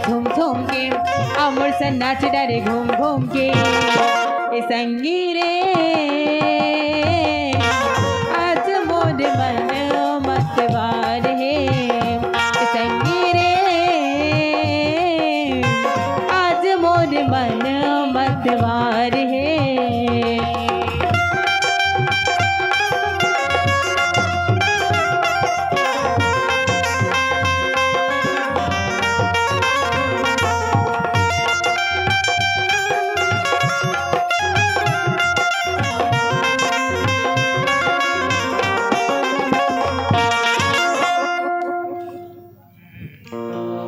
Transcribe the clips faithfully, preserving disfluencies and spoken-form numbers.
घूम घूम के, अमर से नाच डारे घूम घूम के। ए संगी रे, आज मोर मन मतवार हे। ए संगी रे, आज मोर मन मतवार हे।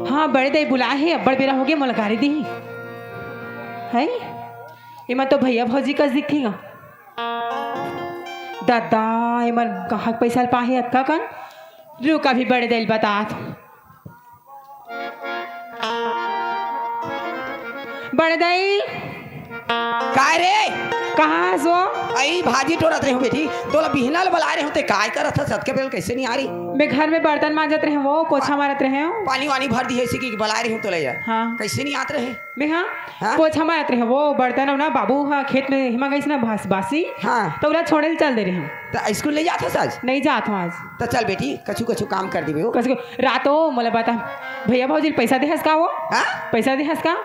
हाँ, बड़े दाई बुलाए हे, अब्बड़ बेरा होगे, मोला गारी दिही। हैं? एमा तो भैया भौजी कस दिखथे गा। ददा, एमन कहाँ के पैसा ल पाहे अतका कन? रुक, अभी बड़े दाई ल बतात। बड़े दाई। काय रे? कहाँ हस वो? अई भाजी टोरत रहे हूँ बेटी, तोला बिहना ल बलाए रहे हूँ, ते काय करत हस? अतके बेर कइसे नहीं आ रही? मैं घर में बर्तन मांजत रहे हूँ, पोछा मारत रहे हूँ। पानी वानी भर दिहे, इसी की बलाए रहे हूँ तोला यार। हाँ। कइसे नहीं आत रहे? मैं हाँ, हाँ? पोछा मारत रहे हूँ, वो बर्तन अउ ना बाबू हा खेत में हिमा गइस ना बास-, बासी। हाँ। तो ओला छोड़े ल चल दे रहे हूँ। त स्कूल नहीं जात हस आज? नहीं जात हूँ आज। त चल बेटी, कछु कछु काम कर दिबे हो। कछु रातो मोला बता, भैया भौजी ल पैसा देहस का वो? हाँ? पैसा देहस का?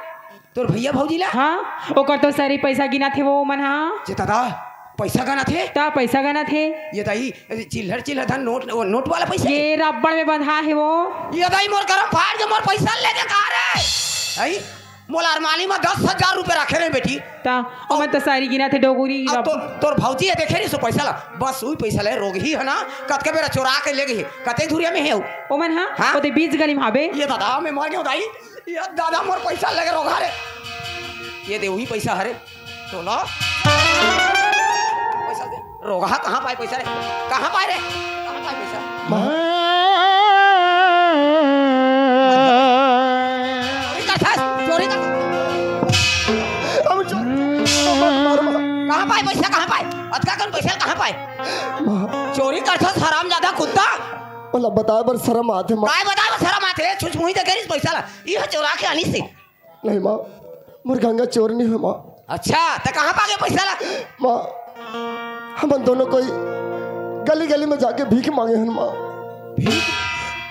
तोर भैया भौजी ला? हाँ, ओकर तो सारी पैसा गिनाथे वो मन हा। जे दादा, पैसा गनाथे? त पैसा गनाथे। ये दाई, चिल्हर चिल्हर धन नोट, वो नोट वाला पैसा? ये रबड़ में बंधा हे वो। ये दाई, मोर गरम फाड़ के मोर पैसा लेके कहाँ रे? आई, मोला अरमानी में दस हजार रुपये रखे रहे बेटी। त ओमन तो सारी गिनाथे डोगरी अब तो रबड़। तोर भौजी हे, देखे नहीं सो पैसा ला, बस वही पैसा ले, रोगही हे ना, कतके बेरा चोरा के ले गई हे, कते धुरिया में हे वो? ओमन हा, हाँ? ओते बीच गली में हाबे। ये दादा, मैं मर गया दाई, ये दादा मोर पैसा लेके रोगहा रे। ये दे वही पैसा हरे। तो लो। पैसा दे। रोगहा कहाँ पाए पैसा रे? कहाँ पाए रे? कहाँ पाए पैसा? माँ। चोरी करथस, चोरी कर। अब चोर-, कहाँ पाए पैसा, कहाँ पाए? अतका कन पैसा कहाँ पाए? माँ। चोरी करथस हरामजादा कुत्ता। ओला बताए बर शरम आथे माँ। काय बताए बर शरम आथे? छुछ मुही देखे रहिस पैसा ला। इह चोरा के आनिस हे। नहीं माँ, मोर गंगा चोर नहीं हे माँ। अच्छा, त कहाँ पागे पैसा ला? माँ, हमन दोनों कोई गली गली में जाके भीख मांगे हन माँ। भीख,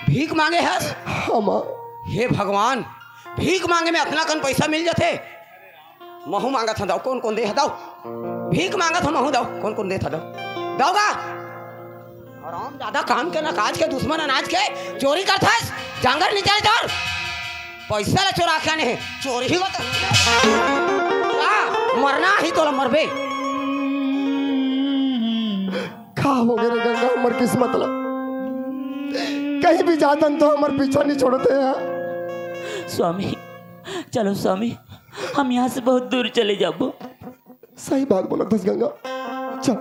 भीख मांगे हस? हाँ माँ। हे भगवान, भीख मांगे में अतना कन पैसा मिल जाथे? महू मांगत हंव, दव, कोन कोन दे हंव, दव। भीख मांगत हंव महू, दव, कोन कोन देत हंव, दव। दव गा। हरामजादा, काम के ना काज के, दुश्मन अनाज के, चोरी करथस, जांगर नी चले तोर। पैसा ला चोरा के आने हे, चोरी ही बता। का? मरना ही तोला मरबे। का हो गे रे गंगा, हमर किस्मत ला। कहीं भी जातन तो हमर पीछा नहीं छोड़ते हैं। स्वामी, चलो स्वामी, हम यहाँ से बहुत दूर चले जाबो। सही बात बोलत हस गंगा। चल।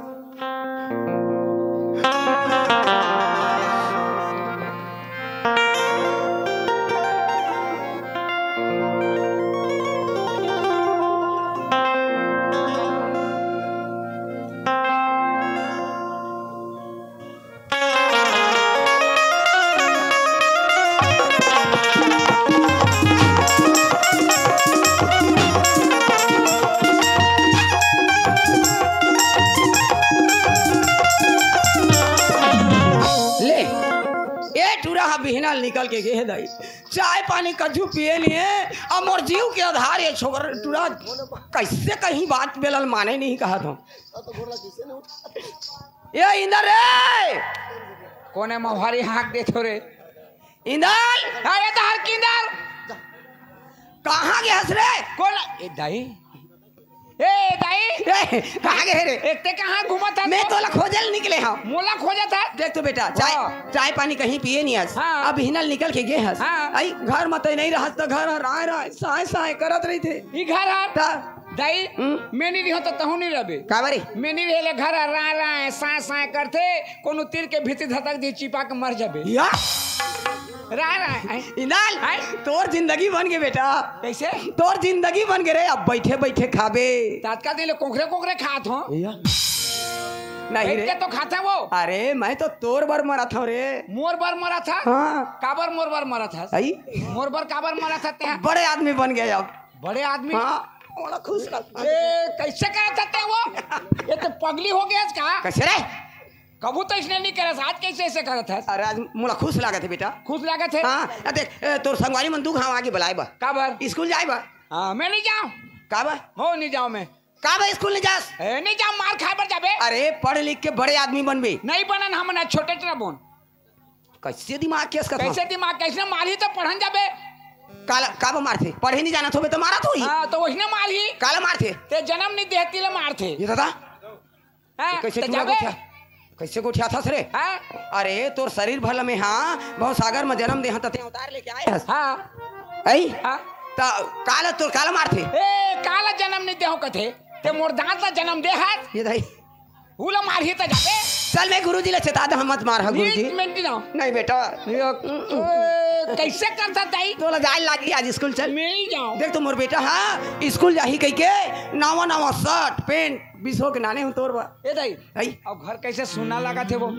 ले, ए टूरा हा बिहना ले निकल के गे हे दाई, चाय पानी कछु पिए नहीं हे। अब मोर जीव के आधार ये छोकर टूरा, कैसे कहीं बात बेलन माने नहीं कहा था। ए इंदर रे, कोने मौहारी हाँक दे छोरे। इंदर, अरे तार किंदर, कहाँ गे हस रे? कोन? ए दाई, ए दाई, ए, कहाँ गे हे रे? एक ते कहाँ घूमत हस? मैं तोला खोजे ल निकले हंव। मोला खोजत हस? देख तो बेटा, चाय, हाँ। चाय पानी कहीं पिए नहीं हस। हाँ। अब हिनल निकल के गे हस। हाँ। आई घर म तैं नहीं रहस त घर ह राय राय, साय साय करत रहिथे। ई घर ह? त? दाई, हम्म? मैं नहीं रहूं त तहूं नहीं रहबे। काबर रे? मैं नहीं रहे ले घर ह राय राय, साय साय करथे, कोनो तीर के भीतरी धतक दी चिपा के मर जाबे। या? राय राय, हैं? इंदल, हैं? तोर जिंदगी बन गे बेटा। कैसे? तोर जिंदगी बन गे रे, अब बैठे बैठे खाबे। तातका दिन ले कोकरे कोकरे खात हंव। या। नहीं रे। बैठ के तो खाथे वो। अरे, मैं तो तोर बर मरत हंव रे। मोर बर मरत हस? हाँ। काबर मोर बर मरत हस? आई? मोर बर काबर मरत हस तें? बड़े आदमी बन गए अब। बड़े आदमी? हाँ, बड़ा खुश लग। ए, कैसे करत हस तें वो? ये तो पगली हो गया का? कैसे रे? कभू तो इसने नहीं करस, आज कैसे ऐसे करत हस? अरे, आज मोला खुश लागत हे बेटा। खुश लागत हे? हाँ, आ देख, ए, तोर संगवारी मन दू घांव आगे बलाए बर। काबर? स्कूल जाए बर। हाँ, मैं नहीं जाऊँ। काबर? हो नहीं जाऊँ मैं। काबर स्कूल नहीं जास? ए, नहीं जाऊँ, मार खाए बर जाबे। अरे, पढ़ लिख के बड़े आदमी बनबे। नहीं बनन हमन, आज छोटे च रबोन। कैसे दिमाग के असकत कैसे हन? दिमाग, कैसे मारही तो पढ़न जाबे। काला, काबर मारथे? पढ़े नहीं जाना थोबे तो मारत होही। हाँ, तो वही ना मारही। काला मारथे? ते जन्म नहीं देहती ले मारथे। ये दादा, हाँ, कैसे तो चूड़ा जाबे। गोठिया, कैसे गोठियाथस रे? हाँ? अरे, तोर शरीर भला में, हाँ, भवसागर में जन्म देहन त तें अवतार लेके आए हस। हाँ। ऐ? हाँ। त काला तोर काला मारथे? ए, काला जन्म नहीं देहूं कथे। ते मोर दांत ला जन्म दे हस। ये दाई। उला मारही त जाबे। चल, मैं गुरुजी ला चेता दे, हम मत मार, हाँ, गुरुजी। नहीं, मैं नहीं जाऊँ। नहीं बेटा। ये, ए, कैसे कर सकता है? तोला जाए लागी आज स्कूल, चल। मैं नहीं जाऊँ। देख तो मोर बेटा, हाँ, स्कूल जाही कह के नवा नवा शर्ट, पैंट, बीस हो के लाने हंव तोर बर। ए दाई, आई? अब घर कैसे सुन्ना लागत हे वो?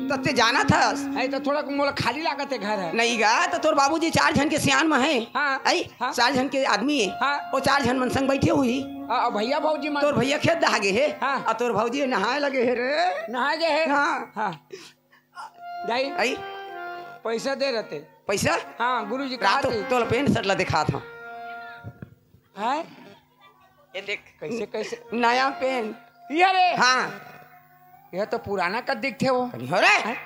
त ते जानत हस। आई तो थोड़ा मोला खाली लागत हे घर हे। नहीं गा, त तोर बाबूजी चार झन के सियान म हे। हाँ। आई? हाँ। चार झन के आदमी हे। हाँ। वो चार झन मन संग बैठे होही। आ, आ, भैया भौजी मन। तोर भैया खेत डहा गे हे। हाँ। आ तोर भौजी नहाए लगे हे रे। नहाए गे हे? हाँ। हाँ। दाई। आई? पैसा दे रहते। पैसा? हाँ, गुरुजी रात कहा थे। तोला पैंट शर्ट ला दिखात हंव। हैं? ये देख। कैसे, कैसे? नया पैंट। ये रे। हाँ। ये तो पुराना कस दिखथे वो। कहीं हो रे? हैं?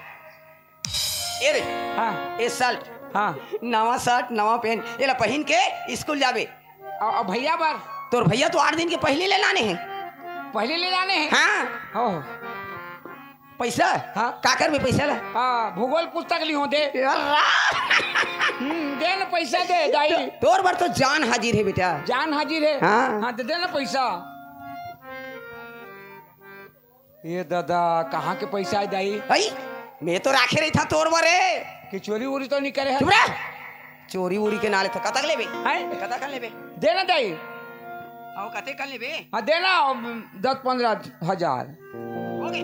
ये रे। हाँ। ये शर्ट। हाँ। नवा शर्ट, नवा पैंट। ये ला पहिन के स्कूल जाबे। अउ, अउ भैया बर? तोर भैया तो आठ दिन के पहली ले लाने हे। पहली ले लाने हे? हाँ। ओह। पैसा? हाँ। का करबे पैसा ला? हाँ, भूगोल पुस्तक लिहो दे। यार। हम्म, दे न पैसा दे, दाई। तो, तोर बर तो जान हाजिर हे बेटा। जान हाजिर हे? हाँ। हाँ, तो दे न पैसा। ये दादा, कहाँ के पैसा हे दाई? आई, मैं तो राखे रहिथंव तोर बर रे। कि चोरी वोरी तो नहीं करे हे? चुप रह। चोरी वोरी के नाले तो कतक लेबे? हैं? कतक लेबे? दे न दाई। अउ कते कन लेबे? हाँ, दे न, दस पन्द्रह हजार। हो गे?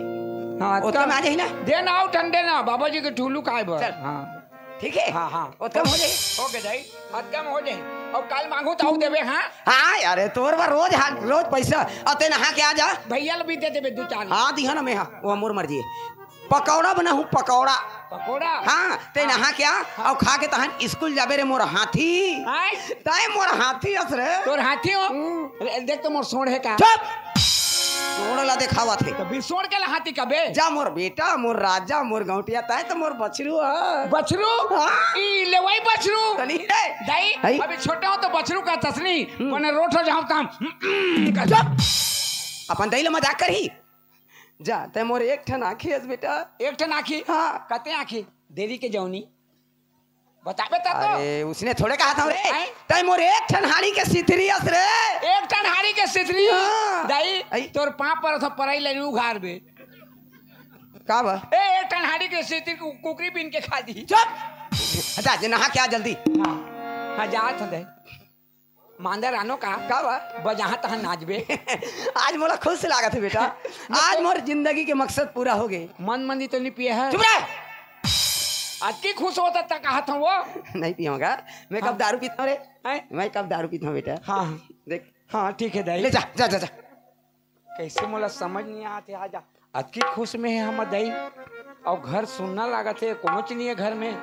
हाँ, ओतका कम में आ जाही ना? दे न, अउ ठन दे न, बाबा जी के ठुलू खाए बर। चल। हाँ। ठीक हे? हाँ, हाँ। ओतका में हो जाही? हो गे दाई, ओतका में हो जाही। अउ काल मांगहूं त अउ देबे, हाँ? हाँ, अरे तोर बर रोज हा-, रोज पैसा। अउ तें नहा के आ जा। भैया ल भी दे देबे दू चार। हाँ, दिहा ना मैं, हाँ। वो मोर मर्जी हे। पकौड़ा बनाहूं, पकौड़ा। पकौड़ा? हाँ, तें नहा के आ, हाँ। अउ खा के तहन स्कूल जाबे रे मोर हाथी। आय? तैं मोर हाथी हस रे। तोर हाथी हो? हम्म। अरे, देख तो मोर सोंड़ हे का? चुप! सोंड़ ला देखावत हे। तो भी सोंड़ के ला हाथी कबे? जा मोर बेटा, मोर राजा, मोर गौंटिया, तैं तो मोर बछरू ह। बछरू? हाँ। ई लेवई बछरू? तनी रे। दाई, हई। अभी छोटे हो तो बछरू का तसनी, हम्म। मने रोट हो जाओ काम। चुप! अपन दाई ले मजाक करही। जा, तैं मोर एक ठन आँखी हस बेटा। एक ठन आँखी? हाँ। कते आँखी? देवी के जौनी। बताबे त तो। अरे, उसने थोड़े कहा था रे। हैं? तैं मोर एक ठन हाड़ी के सिथरी हस रे। एक ठन हाड़ी के सिथरी? हाँ। दाई, आई। तोर पाँव पर था पराई लेनी उघार बे। का बा? ए, एक ठन हाड़ी के सिथरी कु-, कुकरी बीन के खा दी। चुप! जा, जे नहा के आ जल्दी। हाँ। हाँ, जा था दाई। मांदर आनो का? का बा? बजाहा तहां नाचबे। आज मोला खुश लागत हे बेटा। आज मोर जिंदगी के मकसद पूरा हो गे। मन मंदी तो नहीं पिए हे? चुप रह। अतकी खुश होता त कहत हंव वो। नहीं पियेंव गा। मैं कब हाँ। दारू पीता हूँ रे? हैं? मैं कब दारू पीता हूँ बेटा? हाँ, हाँ। देख। हाँ, ठीक हे दाई। ले जा, जा, जा, जा। कैसे मोला समझ नहीं आते, आ जा। अतकी खुश में हे हमर दाई, अउ घर सुन्ना लागत हे, कोनोच नहीं हे घर में,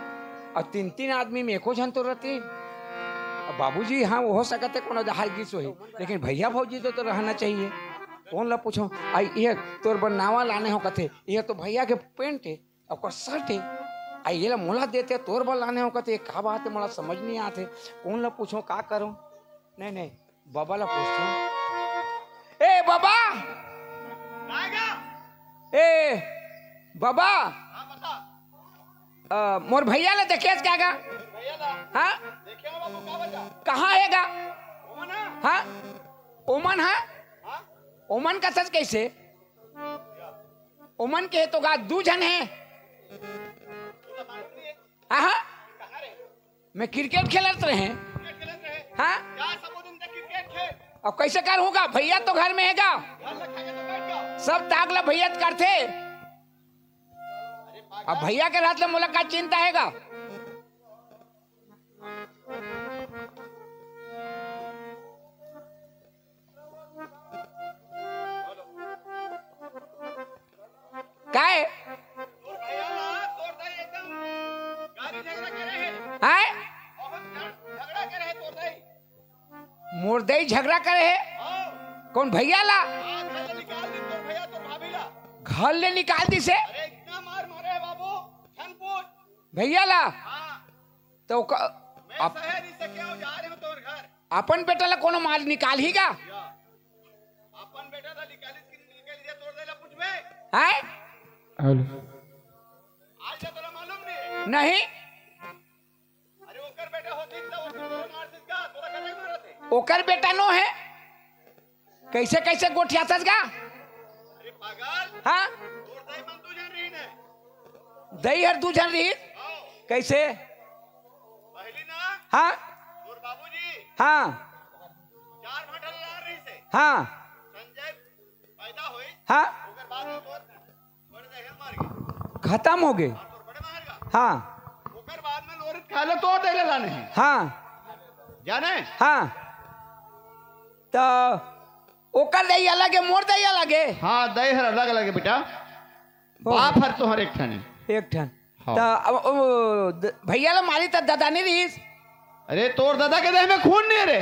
अउ तीन तीन आदमी में एको झन तो रहती। अब बाबूजी, हाँ, हो सकत हे कोनो डहार गिस होही, लेकिन भैया भौजी तो, तो रहना चाहिए। कोन ला पूछों? आई, ये तोर बर नावा लाने हंव कथे, ये तो भैया के पैंट हे, ओकर शर्ट हे, आई, ये ला मोला देते, तोर बर लाने हंव कथे, का बात हे, मोला समझ नहीं आते, कोन ला पूछों, का करों? नहीं, नहीं, बबा ला पूछथंव। ए बबा! ए बबा! अ, मोर भैया ला देखे हस का गा? हाँ? कहाँ हे गा? हाँ? ओमन हा? ओमन कथस कैसे? ओमन के तो गा दू झन हे। हाँ, हाँ। मैं क्रिकेट खेलत रहे। हाँ? अउ कैसे कर होगा? भैया तो घर में हे गा। सब ताक ला भैया त करथे। अब भैया के रहत ले मोला का चिंता हे गा? काय? आय? मोर दई झगड़ा करे हे? कौन भैया ला? घर ले निकाल दिस हे? भैया ला? तो ओकर, अप-, अपन बेटा ला कोनो मार निकालही गा? हैं? हेलो। नहीं। ओकर बेटा नो हे। कैसे, कैसे गोठियाथस गा? हाँ? दई हर दू झन रहिस। कैसे? हाँ? हाँ। हाँ। हाँ। खतम हो गे। हाँ। खा ले तो दे ले लाने। हाँ। जाने? हाँ। त ओकर दई अलग हे, मोर दई अलग हे। हाँ, दई हर अलग अलग हे बेटा। बाप हर तोहर एक ठन हे। एक ठन। हाँ। त अब, अब द-, भैया ला मारी त ददा नहीं रहिस। अरे, तोर ददा के देह में खून नहीं हे रे।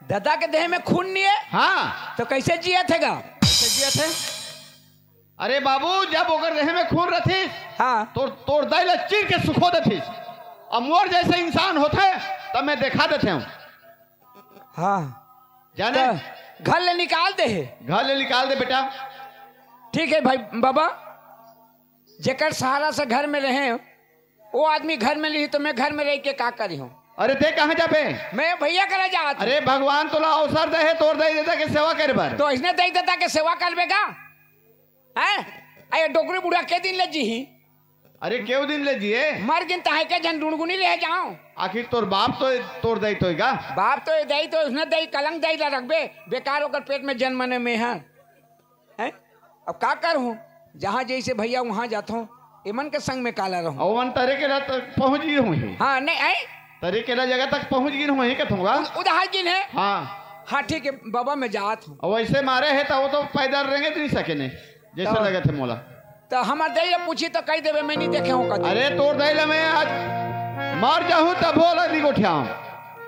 ददा के देह में खून नहीं हे? हाँ। तो कैसे जियत हे गा? कैसे जियत हे? अरे बाबू, जब ओकर देह में खून रथिस, हाँ। तोर, तोर दई ला चीर के सुखो देथिस। अब मोर जैसे इंसान होथे, तब मैं देखा देथे हूँ। हाँ। जाने? त घर ले निकाल दे हे। घर ले निकाल दे बेटा। ठीक हे भाई बाबा, जेकर सहारा से घर में रहे, वो आदमी घर में नहीं, तो मैं घर में रह के का करी हूँ? अरे, ते कहाँ जाबे? मैं भैया करा जात हूँ। अरे, भगवान तोला अवसर दे हे, तोर दई ददा के सेवा करे बर। तो इसने दई ददा के सेवा करबे का? हैं? अरे, डोकरी बुढ़ा के दिन ले जीही? अरे, केव दिन ले जिए? मर गिन तहां के झन डुड़गुनी ले जाओ। आखिर तोर बाप तो, तोर दई तो हे गा। बाप तो हे दई तो, उसने दई कलंक दई ला रखबे, बेकार ओकर पेट में जनमने में हे। हैं? अब का करहूँ? जहाँ जैसे भैया वहाँ जाथों, एमन के संग में काला रहूँ। अउ मन तरे के ला तक पहुँच गिन होही। हाँ, नहीं, हैं? तरे के ला जगह तक पहुँच गिन होही कथों गा। उद-, उधार गिन हे? हाँ। हाँ, ठीक हे, बाबा, मैं जात हूँ। अउ वैसे मारे हे त वो तो पैदल रेंगे नहीं सके ने, जैसे तो लगत हे मोला। त हमर दई ला पूछी त कहि देबे, मैं नहीं देखे हूँ कभी। अरे, तोर दई ला मैं आज मर जाहूँ तभो ला नहीं गोठियाऊँ।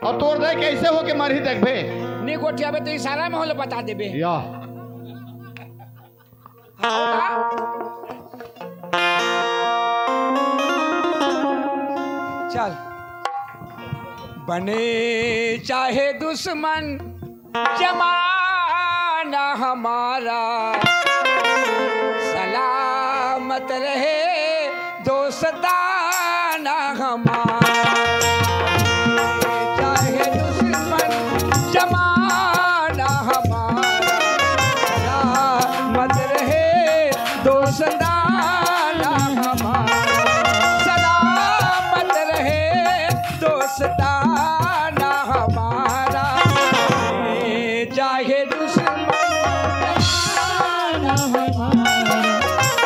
अउ तोर दई कैसे होके मरही देखबे। नहीं गोठियाबे त इशारा में होले बता देबे। या। हाँ, हाँ। चल। बने चाहे दुश्मन, जमाना हमारा सलामत रहे, दोस्ताना हमारा। चाहे दुश्मन, जमाना हमारा सलामत रहे, दोस्ताना हमारा सलामत रहे, दोस्ताना हमारा। चाहे दुश्मन, दोस्ताना हमारा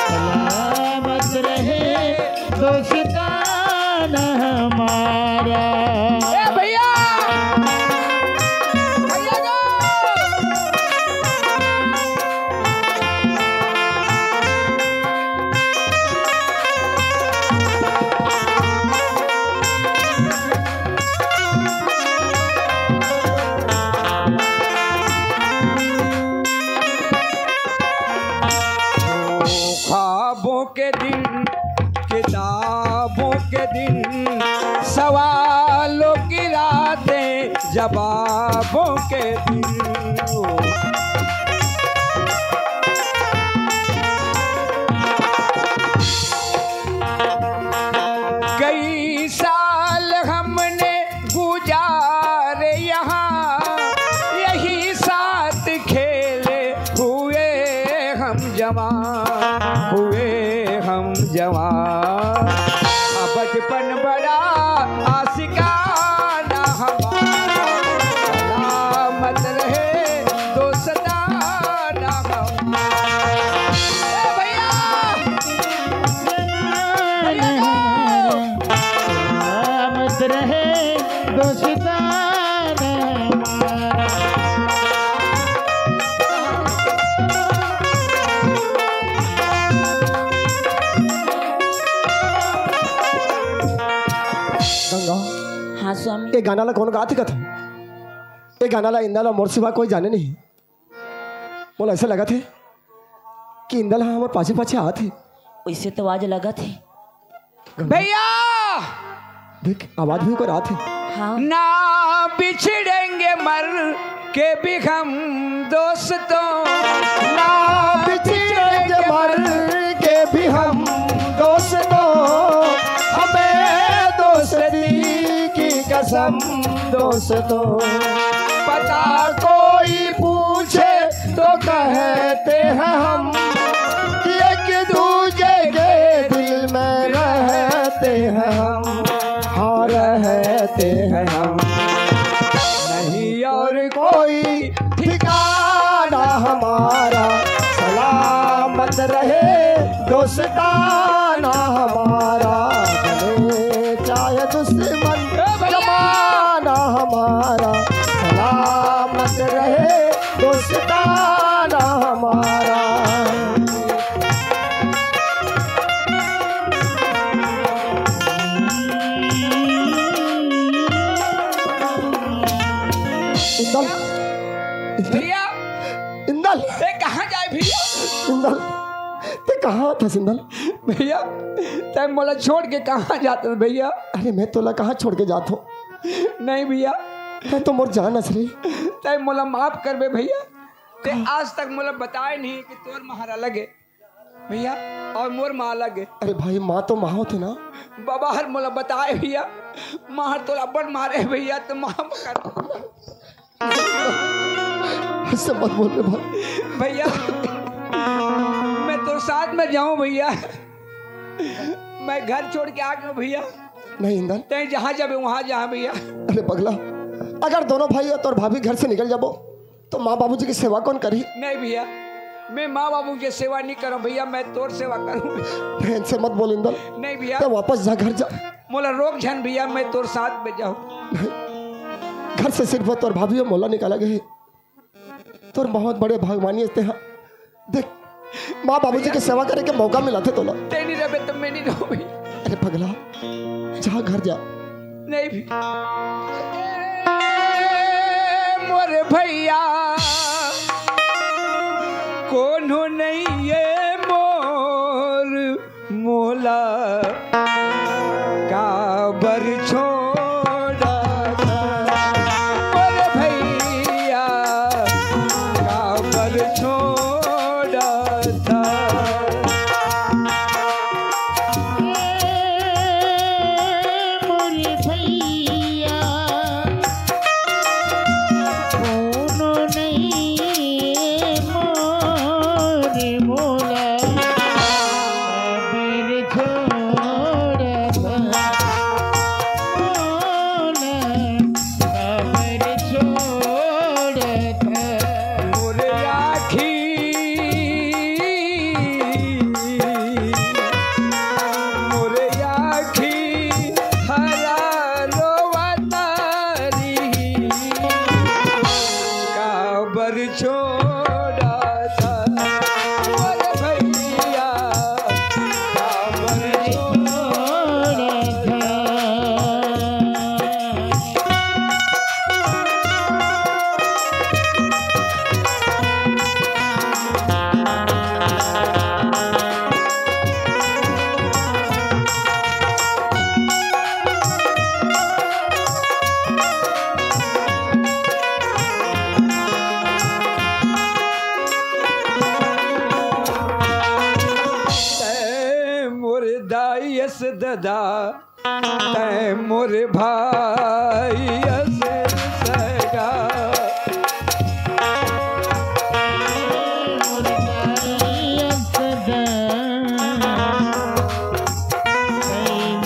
सलामत रहे, दोस्ताना हमारा। ए भैया, भैया गो। ख्वाबों के दिन, किताबों के दिन, सवालों की रातें, जवाबों के दिन। कई साल हमने गुजारे यहाँ, यही साथ खेले हुए हम जवान, हुए हम जवान। बचपन बड़ा आशिकाना हमारा, सलामत रहे दोस्ताना ये गाना ला कौन गात हे कथो? ये गाना ला इंदल ला मोर सिवा कोई जाने नहीं। मोला ऐसा लगत हे कि इंदल हा हमर पाछे पाछे आत हे। वैसे तो आज लगत हे। गंगा। भैया! देख, आवाज भी ऊपर आत हे। हाँ। ना बिछड़ेंगे मर के भी हम दोस्तों, ना बिछड़ेंगे मर के भी हम दोस्तों, हमें दोस्ती की कसम दोस्तों। पता कोई पूछे तो कहते हैं हम कि एक दूजे के दिल में रहते हैं हम, हाँ, रहते हैं हम। नहीं और कोई ठिकाना हमारा, सलामत रहे दोस्ताना हमारा। बने चाहे दुश्मन, ए भैया! जमाना हमारा, सलामत रहे दोस्ताना हमारा। इंदल, इंदल, भैया! इंदल। ए, कहाँ जाए भैया? इंदल, ते कहाँ था इंदल? भैया, तै मोला छोड़ के कहाँ जात हस भैया? अरे, मैं तोला कहाँ छोड़ के जात हों? नहीं भैया। तै तो मोर जान हस रे। तै मोला माफ करबे भैया। तै आज तक मोला बताए नहीं कि तोर माँ हर अलग हे भैया, और मोर माँ अलग हे। अरे भाई, माँ तो माँ होथे ना। बाबा हर मोला बताए भैया, माँ हर तोला अब्बड़ मारे भैया, तो माफ कर। ऐसे मत बोल रे भाई। भैया, मैं तो साथ में जाऊं भैया, मैं घर छोड़ के आ गया हूं भैया। नहीं इंदल। तै जहां जाबे वहां जा भैया। अरे पगला, अगर दोनों भाई और तोर भाभी घर से निकल जाबो तो माँ बाबूजी की सेवा कौन करही? नहीं भैया, मैं माँ बाबू की सेवा नहीं करूं भैया, मैं तोर सेवा करूं। नहीं, ऐसे मत बोल इंदल। नहीं भैया। तो वापस जा, घर जा। मोला रोक झन भैया, मैं तोर साथ में जाऊं। नहीं, घर से सिर्फ तोर भाभी और मोला निकाला गए। तोर बहुत बड़े भगवानी हस ते हा। देख, माँ बाबूजी के सेवा करे के मौका मिला थे तोला। तै नहीं रहबे तो मैं नहीं रहूं भैया। अरे पगला, जा घर जा। नहीं भी। ए, मोर भैया, कोनो नहीं ये मोर मोला काबर छोड़त हस? मोर भैया, काबर छोड़त हस? ए, मोर भैया, कोनो नहीं मोर मोला काबर छोड़त हस, मोला काबर छोड़त हस। मोर आँखी, मोर आँखी हरा रोवत रही, काबर छोड़त हस मोर भैया, काबर छोड़त हस। तै मोर दाई अस ददा, तै मोर भाई अस सगा।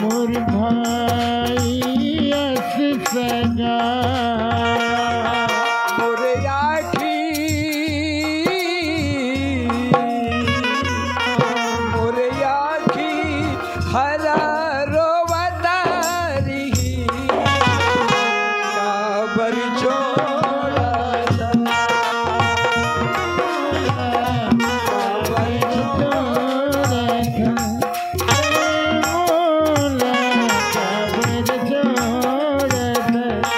मोर भाई अस सगा। मोर आँखी, मोर आँखी हरा रोवत रही, काबर छोड़त हस, काबर छोड़त हस।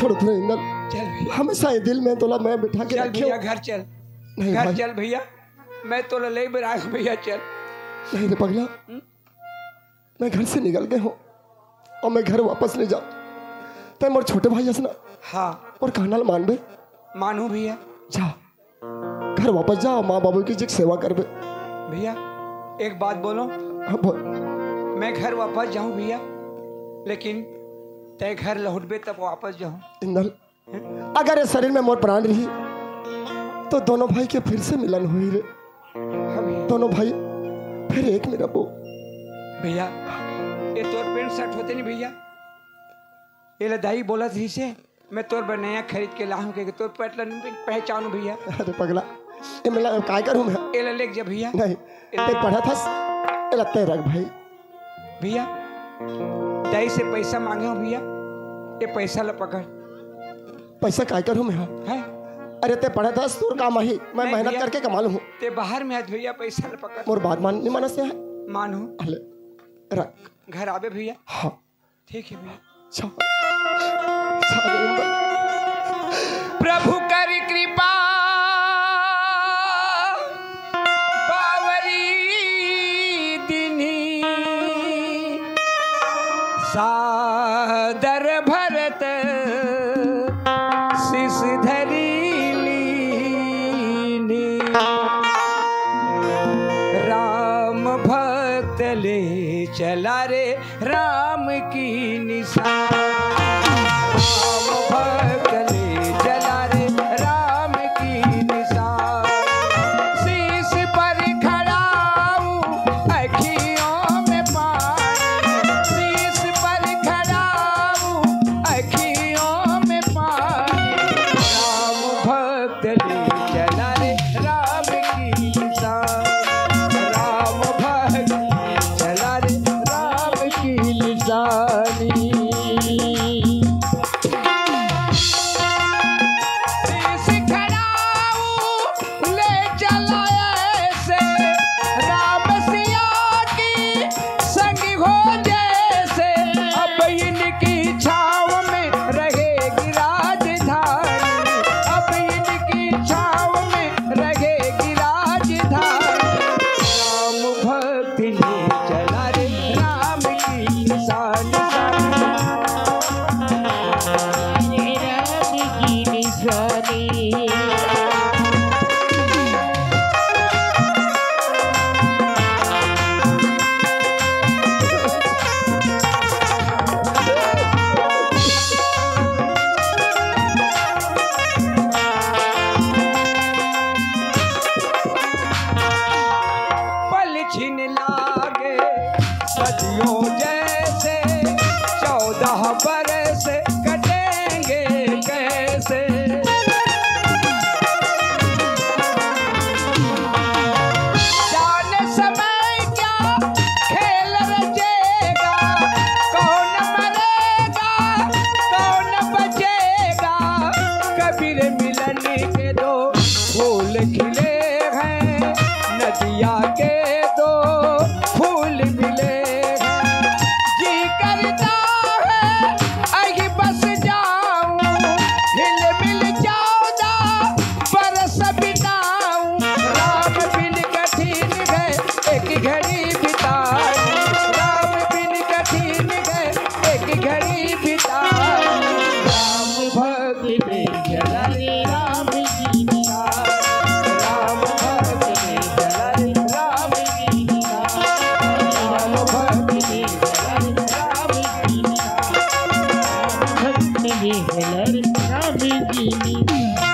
छोड़ दे इंदल। चल भैया। हमेशा ये दिल में तोला मैं बिठा के चल रखे भैया, हूँ। घर चल। नहीं घर भाई। चल भैया, मैं तोला ले बर आया हूँ भैया, चल। नहीं रे पगला, हम्म? मैं घर से निकल गए हूँ और मैं घर वापस नहीं जाऊँ। तै मोर छोटे भाई हस ना। हाँ। और कहना ल मानबे? मानू भैया। जा, घर वापस जा, माँ बाबू की जिक सेवा करबे। भैया, एक बात बोलो। हाँ, बोल। मैं घर वापस जाऊँ भैया, लेकिन तै घर लौटबे तब वापस जाऊँ। इंदल, अगर ये शरीर में मोर प्राण रही, तो दोनों भाई के फिर से मिलन होही रे। हाँ भैया। दोनों भाई फिर एक में रहो। भैया, ये तोर पैंट शर्ट होते नहीं भैया, ये ले दाई बोलत रहिसे, मैं तोर बर नया खरीद के लाहूं, के तोर पैंट ला नहीं पहचानू भैया। अरे पगला, ये मैं ला-, काय करूं मैं? ये ले लेके जा भैया। नहीं, ये तै पढ़त हस, ये ला तै रख भाई। भैया, दाई से पैसा मांगे हूँ भैया, ये पैसा ला पकड़। पैसा काय करूँ मैं, हाँ? हैं? अरे, तै पढ़त हस, तोर काम आही, मैं नहीं मेहनत भैया। करके कमा लूँ। तै बाहर में हस भैया, पैसा ला पकड़। मोर बात मान, नहीं मानस है? मानू। अले, रख। घर आबे भैया। हाँ। ठीक है भैया। अच्छा। प्रभु कर कृपा बावरी दिन्ही, सादर भरत शीश धरी लीन्ही। राम भक्त ले चला रे राम की निशान। राम भक्त ले चला रे राम की निशान। शीश पर खड़ा हूँ अखियों में पानी, शीश पर खड़ा हूँ अखियों में पानी। राम भक्त ले चला रे राम की निशान। राम भक्त चला रे राम की निशानी। शीश खड़ा हूँ ले चला ऐसे राम सिया की संग हो जैसे। अब इनकी छाँव में रहेगी राजधानी, अब इनकी छाँव में रहेगी राजधानी। राम भक्त ले चला रे राम की निशानी। राम की निशानी। पल छिन लागे सदियों जैसे, चौदह बरस कटेंगे कैसे। जाने समय क्या खेल रचेगा, कौन मरेगा, कौन बचेगा। कबीर मिलन के दो फूल खिले हैं, नदिया के दो फूल मिले हैं। जी करता है अही बस जाऊं, हिल मिल चौदह बरस बिताऊं। राम बिन कठिन है एक घड़ी बिताऊं, राम बिन कठिन है एक घड़ी बिताऊं। राम भक्ति में चला रे राम की निशान। राम भक्ति में चला रे राम की निशान। राम भक्ति में चला रे राम की निशान। राम भक्ति में चला रे राम की निशान।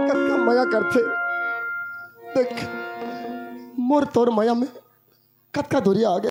कतका मया करथे। देख, मोर तोर मया में कतका दूरिया आ गे।